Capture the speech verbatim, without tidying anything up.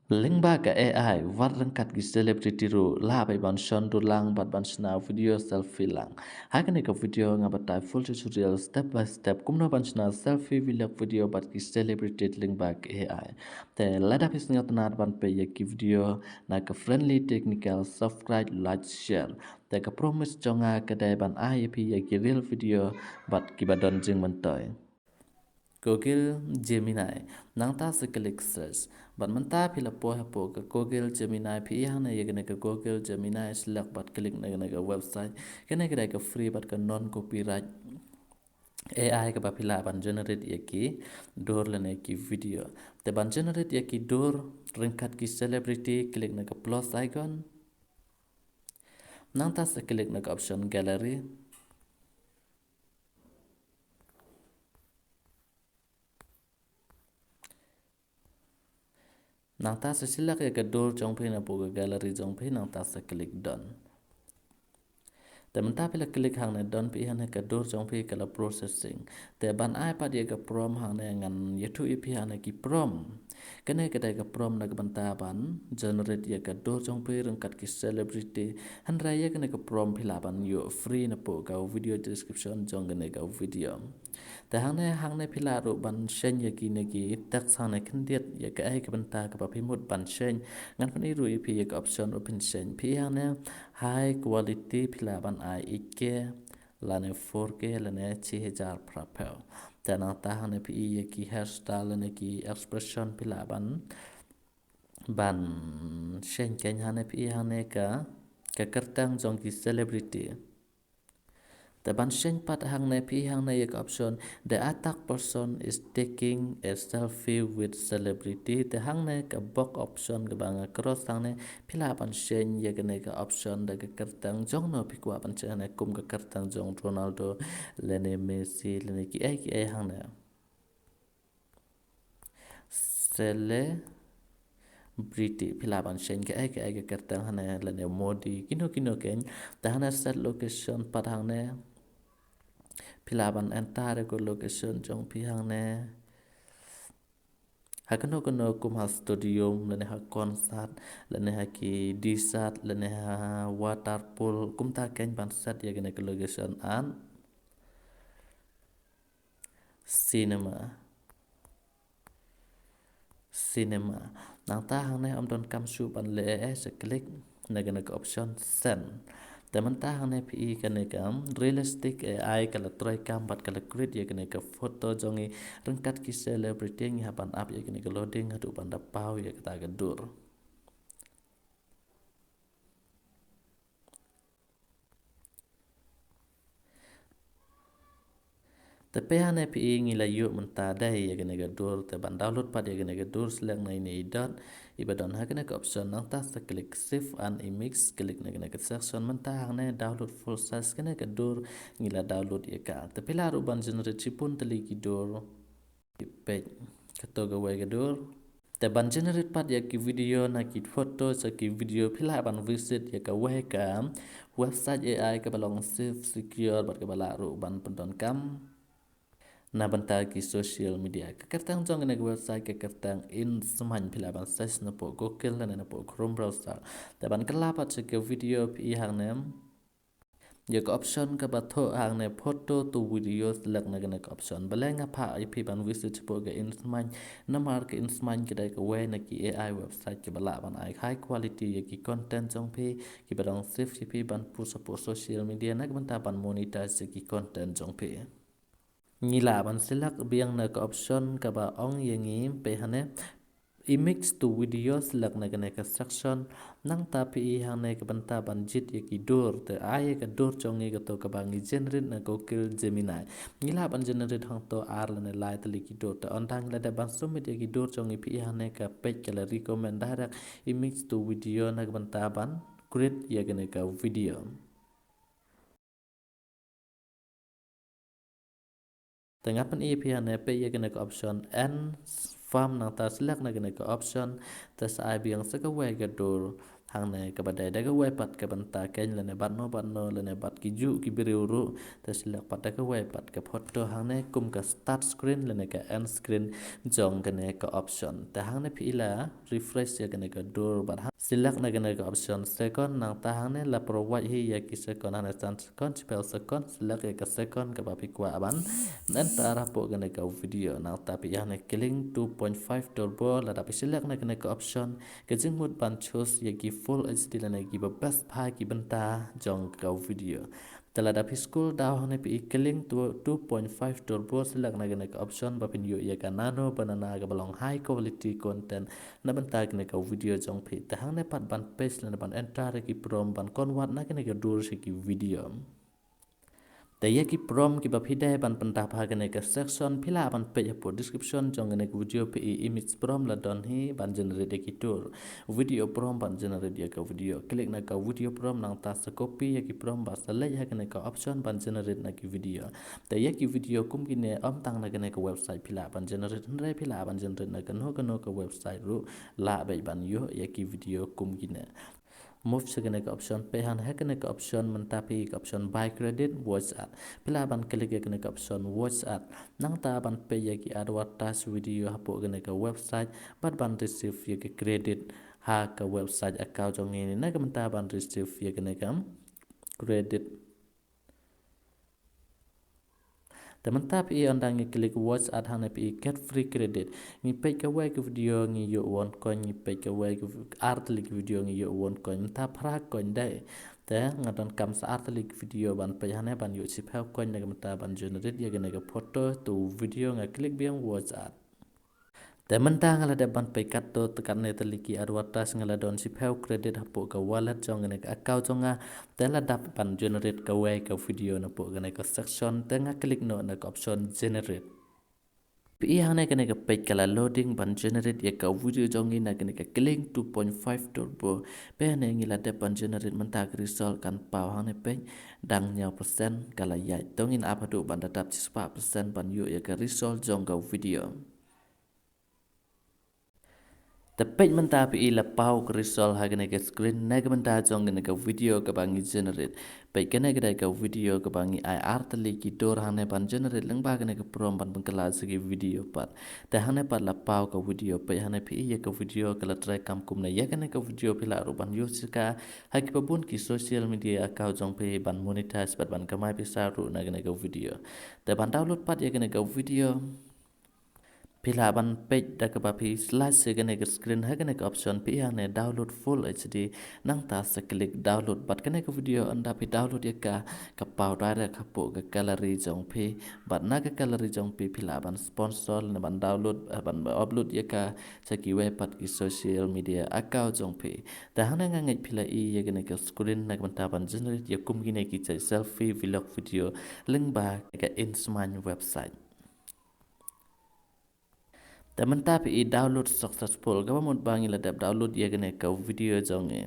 Lyngba ka A I, wat ryngkat ki celebrity ruh lah beit ban shon dur lang bad ban shna video selfie lang. Ha kane ka video nga batai full tutorial step by step kumno ban shna selfie vlog video bad ki celebrity lyngba ka A I. Te lada phi sngewtynnat ban peit ïa ki video na ka Friendly Technical, subscribe, like, share. Te ka promise jong nga ka dei ban ai ïa phi ïa ki real video bad kiba don jingmyntoi. Google Gemini. Nangta sa click search. Bad mynta phi la poi hapoh ka Google Gemini, phi ïa hangne ïa kane ka Google Gemini, select bad click na kane ka website. Kane ka dei ka free bad ka non copyright A I kaba phi lah ban generate ïa ki dur lane ki video. Te ban generate ïa ki dur ryngkat ki celebrity, click na ka plus icon. Nangta sa click na ka option gallery. Nangta sa select ïa ka dur jong phi napoh ka gallery jong phi, nangta sa click done. Te mynta phi la click hangne done, phi ïa hangne ka dur jong phi ka la processing. Te ban ai pat ïa ka prompt hangne ngan ïathuh ïa phi hangne ki prompt. Kane ka dei ka prompt na ka bynta ban generate ïa ka dur jong phi ryngkat ki celebrity. Hynrei ïa kane ka prompt phi lah ban ïoh free napoh ka video description jong kane ka video. Te hangne, hangne phi lah ruh ban sheiñ ïa kine ki text hangne khyndiat ïa kaei ka bynta kaba phi mut ban sheiñ. Ngan pyni ruh ïa phi ïa ka option ruh phin sheiñ. Phi hangne high quality phi lah ban ai eight K lane four K lane shi hajar phraphew. Te nangta hangne phi ïa ki hairstyle lane ki expression phi lah ban, ban sheiñ keiñ hangne phi hangne ka, ka kyrteng jong ki celebrity. Te ban sheiñ pat hangne phi hangne ïa ka option, the attack person is taking a selfie with celebrity. Te hangne ka box option kaba nga cross hangne phi lah ban sheiñ ïa kane ka option da ka kyrteng jong no phi kwah ban sheiñ hangne kum ka kyrteng jong Ronaldo lane Messi lane kiei kiei hangne. Celebrity phi lah ban sheiñ kaei kaei ka kyrteng hangne lane Modi kino kino keiñ. Te hangne set location pat hangne phi lah ban enter ïa ka location jong phi hangne. Ha kano kano kum ha stadium lane ha concert lane ha ki desert lane ha water pool kumta keiñ ban set ïa kane ka location an. Cinema. Cinema. Nangta hangne ym don kam shuh ban leh ei ei sa click na kane ka option send. Te mynta hangne phi i kane ka realistic A I ka la trei kam bad ka la create ïa kane ka photo jong ngi ryngkat ki celebrity. Ngi hap ban ap ïa kane ka loading haduh ban da paw ïa kata ka dur. Te phi hangne phi i ngi la ïoh mynta dei ïa kane ka dur. Te ban download pat ïa kane ka dur select na ine i dot iba don ha kane ka option nangta sa click save an image, click na kane ka section mynta hangne download full size kane ka dur ngi la download ïa ka. Te phi lah ruh ban generate shibun tylli ki dur. Peit kato kawei ka dur. Te ban generate pat ïa ki video na ki photo sa ki video phi lah ban visit ïa kawei ka website A I kaba long safe, secure bad kaba lah ruh ban pyndonkam na bynta ki social media. Ka kyrteng jong kane ka website ka kyrteng Insmine, phi lah ban search napoh Google lane napoh Chrome browser. Te ban kylla pat sa ka video phi i hangne. Ïa ka option kaba thoh hangne photo to video, select na kane ka option. Balei nga phah ïa phi ban visit shapoh ka Insmine? Namar ka Insmine ka dei kawei na ki A I website kiba lah ban ai high quality ïa ki content jong phi, kiba dang safe ïa phi ban post shapoh social media na ka bynta ban monetize ïa ki content jong phi. Ngi lah ban select biang na ka option kaba ong ïa ngi phi hangne image to video, select na kane ka section. Nangta phi i hangne ka bynta ban jied ïa ki dur, te ai ïa ka dur jong ngi kato kaba ngi generate na Google Gemini. Ngi lah ban generate hangto ar lane lai tylli ki dur. Te ynda ngi la dep ban submit ïa ki dur jong ngi phi i hangne ka page ka la recommend direct image to video na ka bynta ban create ïa kane ka video. Te nga pyni ïa phi hangne phi i ïa kane ka option and farm, nangta select na kane ka option. Te sa ai biang sa kawei ka dur. Hangne kaba dei da kawei pat ka bynta keiñ lane bad no bad no lane bad ki juh ki briew ruh. Te select pat da kawei pat ka photo hangne kum ka start screen lane ka end screen jong kane ka option. Te hangne phi i la refresh ïa kane ka dur bad hang select na kane ka option second, nangta hangne la provide hi ïa ki second, hangne san second, shiphew second, select ïa ka second kaba phi kwah ban enter hapoh kane ka video. Nangta phi i hangne Kling two point five turbo, lada phi select na kane ka option, ka jingmut ban choose ïa ki full H D lane kiba best bha ki bynta jong ka video. Te lada phi scroll down hangne phi i Kling two point five turbo, select na kane ka option ba phin ïoh ïa ka nano banana kaba long high quality content na bynta kane ka video jong phi. Te hangne pat ban paste lane ban enter ïa ki prompt ban convert na kane ka dur sha ki video. Te ïa ki prompt kiba phi dei ban pyndap ha kane ka section phi lah ban peit hapoh description jong kane ka video, phi i image prompt la don hi ban generate ïa ki dur, video prompt ban generate ïa ka video. Click na ka video prompt nangta sa copy ïa ki prompt bad sa leit ha kane ka option ban generate na ki video. Te ïa ki video kum kine ym tang na kane ka website phi lah ban generate, hynrei phi lah ban generate na kano kano ka website ruh lah beit ban ïoh ïa ki video kum kine. Move sha kane ka option, peit hangne ha kane ka option mynta phi i ka option buy credit, watch ad. Phi lah ban click ïa kane ka option watch ad. Nangta ban peit ïa ki advertise video hapoh kane ka website bad ban receive ïa ka credit ha ka website account jong ngi ne na ka bynta ban receive ïa kane ka credit. Te mynta phi i ynda ngi click watch ad hangne phi i get free credit. Ngi peit kawei ka video ngi ïoh one coin, ngi peit kawei ka vi-, ar tylli ki video ngi ïoh one coin, mynta phra coin dei. Te nga donkam sa ar tylli ki video ban peit hangne ban ïoh shiphew coin na ka bynta ban generate ïa kane ka photo to video, nga click biang watch ad. Te mynta nga la dep ban peit katto te katne tylli ki advertise, nga la don shiphew credit hapoh ka wallet jong kane ka account jong nga. Te la dep ban generate kawei ka video napoh kane ka section, te nga click noh na ka option generate. Phi i hangne kane ka page ka la loading ban generate ïa ka video jong ngi na kane ka Kling two point five turbo. Peit hangne ngi la dep ban generate, mynta ka result kan paw hangne, peit, dang hynñiew percent ka la ïaid. To ngin ap haduh ban da dap shispah percent ban ïoh ïa ka result jong ka video. Te peit mynta phi i la paw ka result ha kane ka screen na ka bynta jong kane ka video kaba ngi generate. Peit kane ka dei ka video kaba ngi ai ar tylli ki dur hangne ban generate lyngba kane ka prompt ban pynkylla sha ki video pat. Te hangne pat la paw ka video, peit hangne phi i ïa ka video ka la trei kam kumne. Ïa kane ka video phi lah ruh ban use ïa ka ha kiba bun ki social media account jong phi ban monetize bad ban kamai pisa ruh na kane ka video. Te ban download pat ïa kane ka video phi lah ban peit da kaba phi slide sha kane ka screen ha kane ka option phi i hangne download full H D, nangta sa click download bad kane ka video ynda phi download ïa ka, ka paw direct hapoh ka gallery jong phi. Bad na ka gallery jong phi phi lah ban sponsor ne ban download, eh, ban upload ïa ka sha kiwei pat ki social media account jong phi. Te hangne nga ngeit phi la i ïa kane ka screen na ka bynta ban generate ïa kum kine ki jait selfie, vlog video lyngba ka Insmine website. Te mynta phi i download successful, kaba mut ba ngi la dep download ïa kane ka video jong ngi.